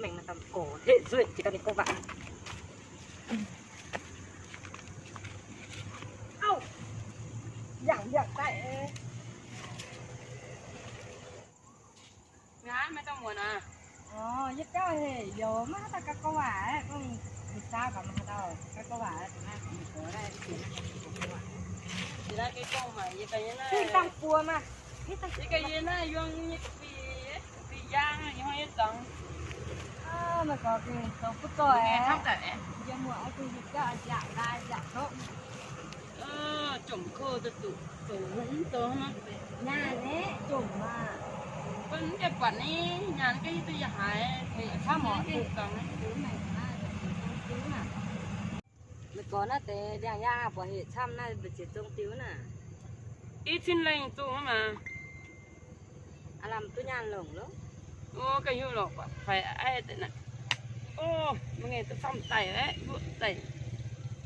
Mengh naaiv daaih gorx heqv zueih jiex gau ninh gorngv waac. Auv, yangh yangh daaih. Nqa'haav maiv dangh muonc aqv. Orv, yie gauh hec youz maiv haaix dauh gauh gorngv waac aqv. Gorngv ninh zauv gaax maiv haaix dauh gauh gorngv waac aqv. Naaiv mv gorx daaih, naaiv gauh gorngv waac. Yie naaiv gengh gorngv haic, yie ganh yie naaiv, gengh dangh buoz maah. Yie ganh yie naaiv yuang nyei ga'fih, ga'fih yaang, yie hnoi yie zangx. Meih gorx gengh zoux butv zoih aqv. Yie muoz oix zuqc hietc jauv nziaauc ndaaih nziaauc ndoqv. Jomc kouv duqv zoux mv zoux hnangv. Nyaanh naeqv jomc maah. Bun mv deix buatc ni, nyaanh ga'hiev duqv yie haiz, camv morc duqv gangx. Meih gorx naaiv deix ndiangx-yaang buatc hec camv naaiv mbu'ziex zong diuh naah. I cin lengh zungh maah. Aav lamh duqv nyaanh longc loh. Ov, ga'hiev lorqc, fai aiv deix naaiv. Ov, maiv ngaengc duqv camv daic aeqv, yuoqv daic.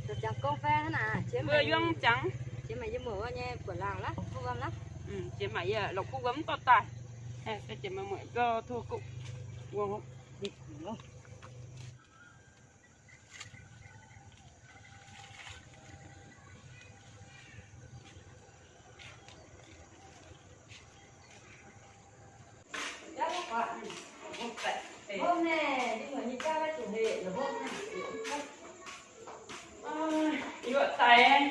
Ziouc ziangx gong fai hnangv naaic, mbuo yuang ziangx. Jiex maaic yie muoc wuov nyei buonc laangh laav, longc kuv wuom laav. Jiex maaic yie longc kuv wuom mv dorh daaih. Jiex maaic muoc gauh tov guv wuom. Yuoqv daic,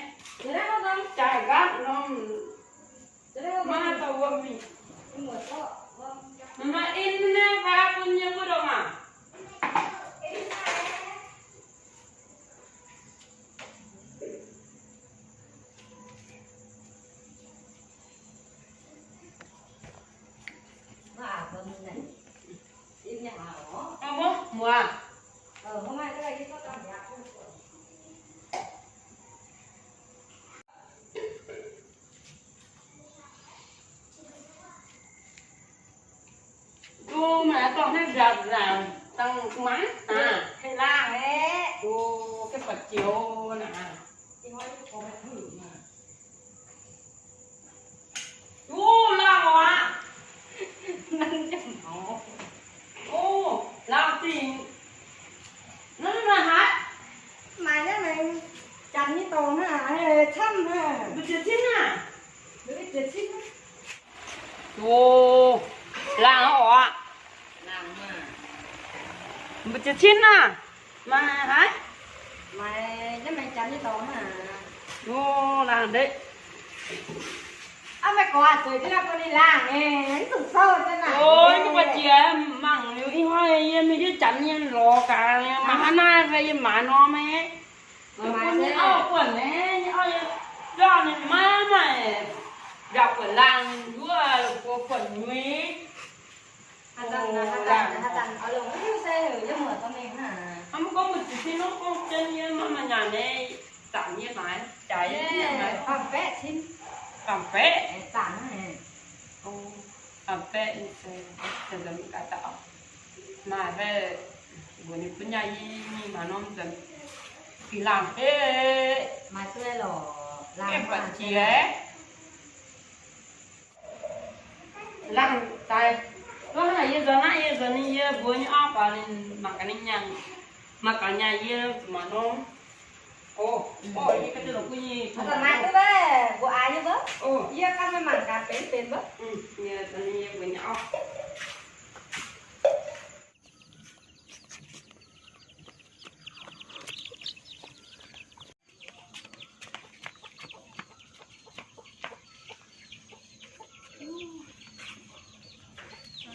jaaix nqaatv norm, maiv dorh wuom mingh. Maiv in naaiv fai bun yie wuov dongh aac. Muoz. Duqv maaih dorh hnangv nzapc nzapc dangh mangv aac. Heh laangh aeqv. Duqv gengh buatc jiex naaic. Duqv laangh oc. O, laangh dingc. Naaiv maaih haaix? Maaih naaiv maengx janx nyei dorngx hnangv, camv hnangv. Mbu'ziex cin hnangv? Mbu'ziex cin hnangv. O, laangh oc. Mbu'ziex cin hnangv? Maaih haaix? Maaih naaiv maengx janx nyei dorngx hnangv. O, laangh ndeic. Aav, meih gorx zueiz jienv naaiv bun ninh laangh nyei, mv dungx souv jienv naaic. O, mv baac jiex mangc liuz ih hnoi yie mingh ndiev janx nyei lorz gaax, maaih hnangv naaiv fai yie maaiz norm aeqv. Bun nyei auv buonc aeqv, nyei auv yie jauv ninh maiv maaih nziaauc buonc laangh wuov, buonc nyuiz. Mv gorngv mbu'ziex cin nor, gorngv jienv yie maiv maaih nyaanh nyei, zaangc yie maaiz, jaaix yie maaiz. Faam-baeqv cin. Faam-baeqv? Faam-baeqv, maaih fai mbuox ninh bun nyaanh yie mingh maaiz norm nzanc, fih laangh heh. Maaih duqv lorqc, laangh buatc jiex. Laangh daaih. Hnangv naaic yie nzuonx naaiv, yie nzuonx ninh, yie mbuox nyei auv gorx ninh mangc gaax ninh nyaanh, mangc gaax nyaanh yie zuqc maaiz norm. O, yie ganh duqv longc gu'nyuoz. Mbuo aax yie wuov. Yie ganh mangc gaax benx benx wuov. Yie mbuox nyei auv.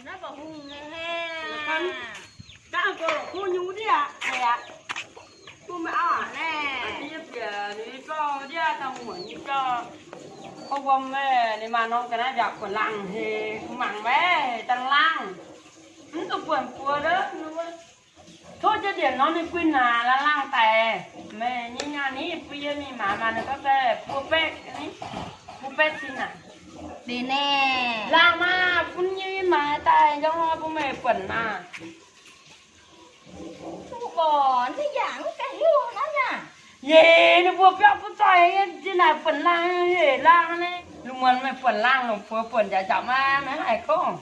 Naaiv ba'hungh nyei heh. Dangh gorx-lorqc kuv nyei wuov ndiev aqv. Kuv meih auv aqv naaiv. Yie bieqc ninh gauh ndiev dangh muonc nyei gauh. Gorngv wuom meih, ninh maaih norm ga'naaiv nziaauc buonc laangh heh, kuv mangc meih dangh laangh. Mv zuqc buonc buoz ndov. Tov jienv ndienc norm ninh bun naaic laangh laangh daic. Meih nyei nyaanh ni bun yie mingh maaiz maaiz ninh gorngv daaih buo baeqv, buo baeqv cin naaic. Benx naaic. Laangh maah, bun yie mingh maaiz daaih njang hnoi bun meih buonc naaic. Duqv mborqc naaiv yaac mv ga'hiuv hnangv yaac. Yie ninh mbuo biauv butv zoih nyei, zinh naaic buonc laangh, heh laangh naaiv. Lungh muonz meih buonc laangh longc buoz buonc njaaux njaaux maah, meih haiz gorngv.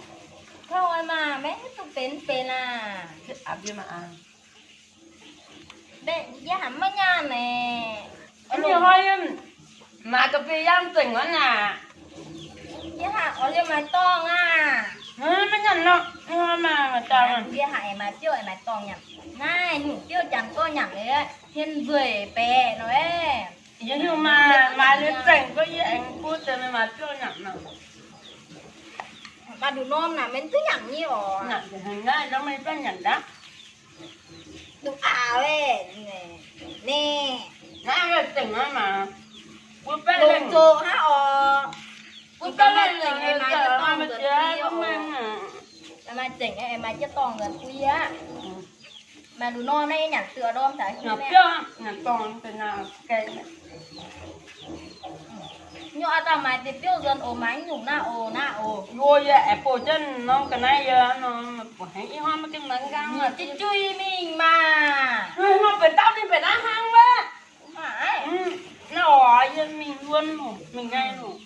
Tov oix maah, maiv duqv benx benx aac. Aa, mbienv maah. Mbienv, yie haiz maiv nyaanh naaic. Ih hnoi yie maaiz ga'fei yangh zengc wuov naaic. Yie haiz oix liemh maaiz dorngh aqv. Maiv nyaanh nor, ih hnoi maaiz dorngh. Yie haiz maaiz biouv maaiz dorngh nyanc. Naaiv nyungc biouv janx gorngv nyanc liuz, hmien nzueic baeqc nor. Yie hiuv maaiz, maaiz liuz zengc gorngv yie aengx bun deix meih maaiz biouv nyanc nor. Maaih nduqc norm naaic, meih mv duqv nyanc nyei oc. Nyanc haic naaiv, meih biouv nyanc daaih. Duqv aac, naaiv zengc aqv maah. Mbuo baeqv lengh zoqc hnangv oc. Mbuo baeqv lengh zengc, maaih ziex dorngh nzuonx bun yie oc. Maaih zengc, maaih ziex dorngh nzuonx bun yie aqv. Maaih nduqc norm naaiv, yie nyanc deix norm daaih. Nyanc biouv, nyanc dorngh deix naaic. Nyorx a'dauh maaiz deix biouv nzuonx oc, maaiz nyungc naaiv oc, naaiv oc. Yie aengx bouh jienv norm ga'naaiv yie nor, bouh haic ih hnoi maiv gaengh maaiz nqaang, juiv juiv mingh maah. Nor benx dauh ninh benx naaiv hnangv wuov. Naaiv oc, yie mingh wuonv loh, mingh ngaih loh.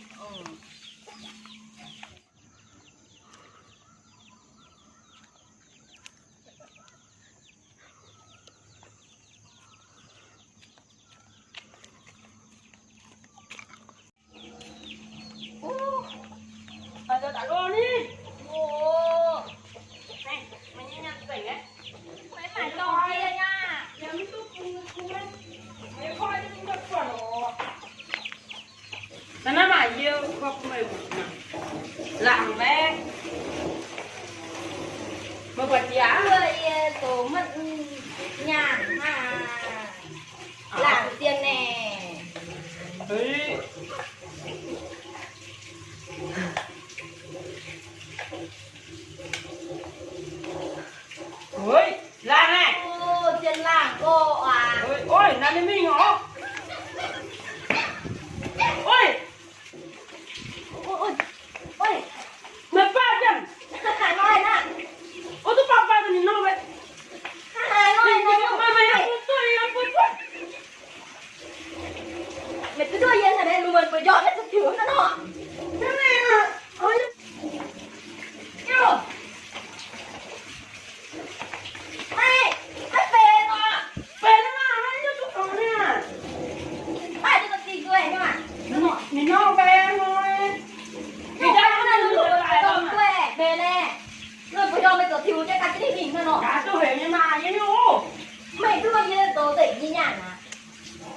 Naaiv naaiv maaih yie, laangc maiv, meih buatc jiex aqv. Yie zoux maiv nyaanh hnangv. Laangc zien naaic. Oi, laangh naaic. Zien laangh gorqv aac. Oi, naaiv ninh mingh oc. Oi. Meih baav jienv. Oi, duqv baav baav ninh nor maiv. Meih duqv nduov yie haaix nor, lungh muonz mbuo njormh naaiv zuqc tiux naaiv nor. Maiv benx oc. Benx aqv, maiv duqv taux niaa. Maiv duqv dingh dueiv nyei maah. Ninh nor benx nor. Ninh nor benx nor. Benx naaiv. Lungh muonz mbuo njormh meih zoux tiux jienv ganh jienv ninh mingh naaiv nor. Gaax duqv heuc nyei maah, yie hiuv. Meih duqv yie zoux nzengc nyei nyaanh aqv.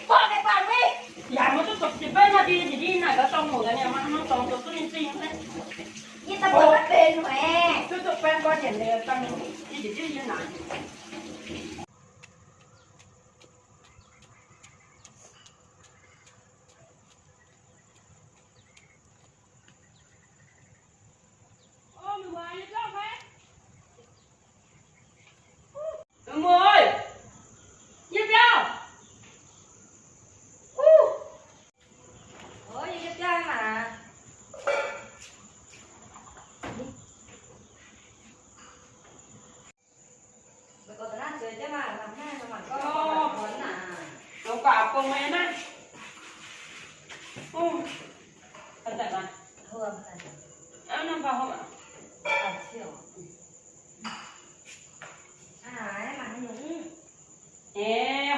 Gorngv meih guangc mingh. Yaac maiv duqv zoux jiex benv nor, ndie jiex ndie naaic gaax dorngx muoc gaax niaa, maiv dorngx zoux duqv ninh zingh. Yie daaih buatc maiv benx haic. Duqv zoux benv gorngv njiec liuz dangh yie jiex jienv yie naaic. Mbuo ơi, yie biauv. Longc gu'nguaaic bung maiv naaiv. Hnangv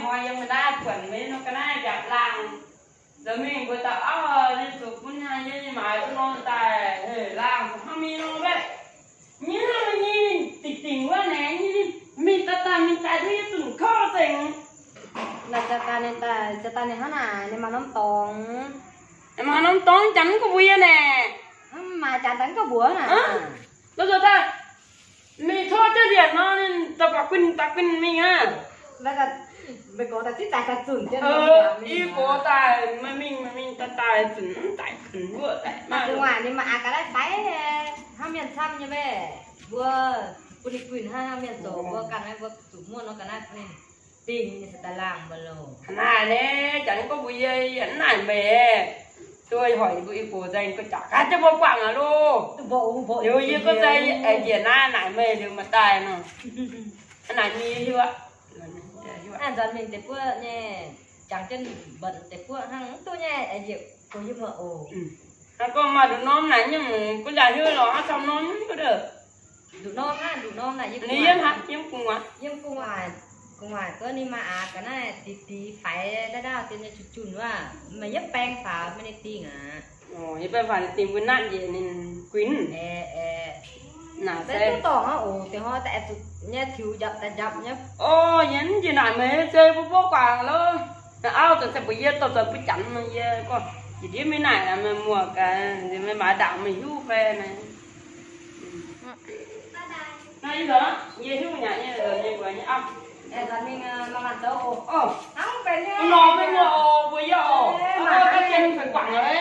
hnoi yiem meih naaiv buonc meih nor ga'naaiv jaax laangh. Zoux mingh mbuo daaih auv, ninh zuqc bun haaix nyungc maaiz duqv nor daaih, laangh zuqc hnangv mingh nor mbaeqv. Nyei hnangv nyei dingc dingc wuov naaic, nyei mingh daaih daaih mingh daaih duqv yietc zunc kouv zengc. Naaic jaax daaih ninh daaih, jaax daaih ninh hnangv naaic, ninh maaih norm dorngx. Maaih norm dorngx janx gorngv mbuo yie naaic. Maaih janx daaih gorngv mbuox naaic. Mingh tov jienv lienc nor, ninh daaih baac guinh daaih guinh mingh aqv. I gox daaih meih mingh, meih mingh daaih daaih zunc mv daic kuinx wuov daaih. Maaih gu'nguaaic ninh maaih aqc ga'naaiv faix, hnangv mienh camv nyei mbaeqv. Mbuo bun ninh guinh hnangv, hnangv mienh zoux mbuo ganh maiv mbuo zuqc muonh nor ga'naaiv bun ninh dingh ninh se daaih laangh mbuo loh. Naaic naaiv jaax ninh gorngv mbuox yie, yie mv naaic meih. Duqv hoic mbuo i gox nzengc, ga'jaax gaax jienv mbuo guangc aqv loh. Liuz yie gorngv nzengc, njiec naaiv naaic meih liuz maaih daaih nor. Naaic nyei hiuv aqv. Nzuonx mingh deix buoqv nyei, jangx jienv mbenc deix buoqv hnangv mv duqv nyei, njiec gox yie muoz oc. Naaiv gorngv maaih nduqc norm naaic nyungc, gunv njaaux hiuv lorqc, hnangv camv norm nyungc duqv. Nduqc norm aqv, nduqc norm naaic yiem gu'nguaaic, yiem gu'nguaaic, gu'nguaaic buov ninh maa aax ga'naaiv diqc diqc faix ndau ndau dien nyei junh junh wuov, meih yietv baeng faaux meih ninh dingh aqv. Yietv baeng faaux ninh dingh mbuo natv njiec ninh guinv. Naaic se duqv dorngc aqv oc, deix hnoi daaih zuqc nyei tiux njapc daaih njapc nyei. Orv, yie mv njiec naaic meih zei bun mbuo guangc loh. Auv zanc se mbuox yie dorh zoux mbuo janx nor, yie gorngv njiec ndiev mingh naaic meih muoc gaax, meih maaiz ndaangc meih hiuv fai naaic. Naaiv yie hiuv nyei, yie nzunc nyei mbuox nyei auv. Nor meih muoc oc, mbuox yie oc, ga'jien fai guangc lorqc.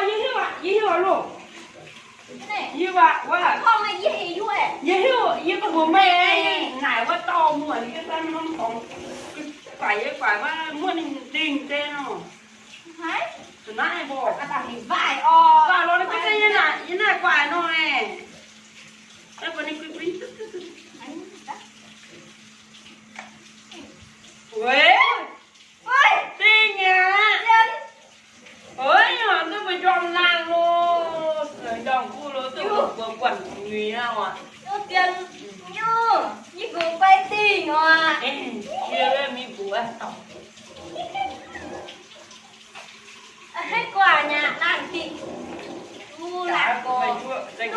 Yie hiuv, yie hiuv loh. Yie hiuv, yie gorngv mbuox meih, naaic wuov dorh muoc yie fai norm dorngx, guaaic yie guaaic wuov muoqv ninh dingh deix nor. Naaiv mbuo, waac loh, ninh yie naaic guaaic nor aeqv. Weic, dingh aqv. Ov, duqv mbuo njormh laangh loh, njormh kuv loh, duqv mbuo buatc nyuiz aqv. Yie mbuox fai dingh oc. Yie mingh mbuox. Haaix guaax nyei laangh dingh. Mbuo laangh gorx, duqv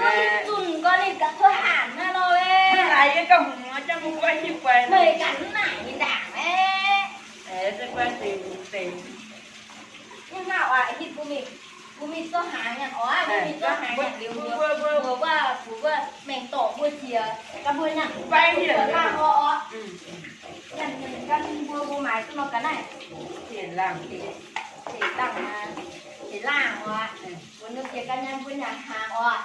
zunh gorx ninh gapv cuotv hanc naaiv nor. Meih ganh mv naaic nyei ndaangc aeqv. Mv hnangv oc, hitv mbuo mingh, mbuo mingh zorqv hnaangx nyanc oc, mbuo mingh zorqv hnaangx nyanc liuz mbuo, mbuo, mbuo, mbuo mengh dorc mbuo jiex, gaax mbuo nyanc laangh oc, oc. Nyanc ganh mbuo, mbuo maaiz duqv nor ga'naaiv. Deix laangh, deix laangh oc. Mbuo nor jiex ganh nyanc, mbuo nyanc hnaangx oc.